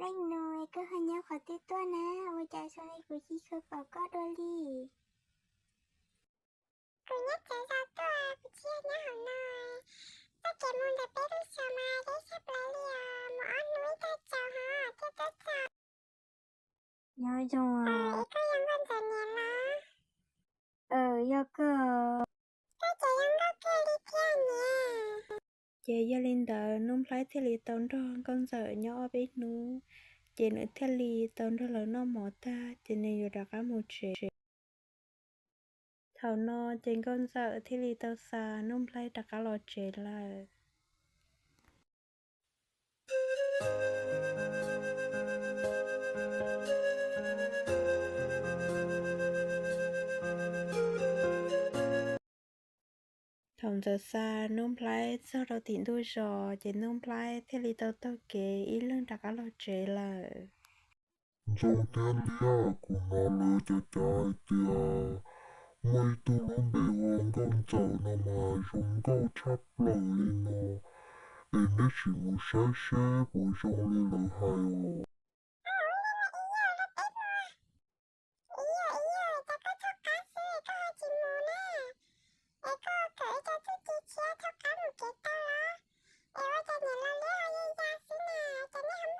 Peb Nus, koj ho nyob qhov twg tuaj na? Ua cas zoo li kuv tsis tshua pom koj dua li? Kuv nyob tsev zos tuaj, kuv tsis yog nyob hauv no. Txoj kev mus ntawm peb lub zos mas deb tshaj plaws li os, mus ob hnub ib tag tsaus ho thiaj tuaj txog. Nyob zoo. Koj yog Nkauj Ntxawm niam los? Yog kawg. Koj ces yog Nkauj kiag li thiab niam. Ces yog li ntawd Nuj Nplaib thiaj li tau nrog Nkauj Ntxawm nyob ob peb hnub, ces nws thiaj li tau nrog lawv noj mov tag ces nws yuav rov qab mus tsev. Thaum no ces Nkauj Ntxawm thiaj li tau xa Nuj Nplaib rov qab los tsev lawm. Thaum Ntxawm xa Nuj Nplaib txog rau tim ntuj zos ces Nuj Nplaib thiaj li tau taug kev ib leeg rov qab los tsev lawm. Ntxoov thiab Liab, kuv hnov lawv cov cav hais tias muaj ib tug lub npe hu ua Nkauj Ntxawm no mas zoo nkauj tshaj plaws li no, es neb sim mus saib seb puas zoo li lawv hais os.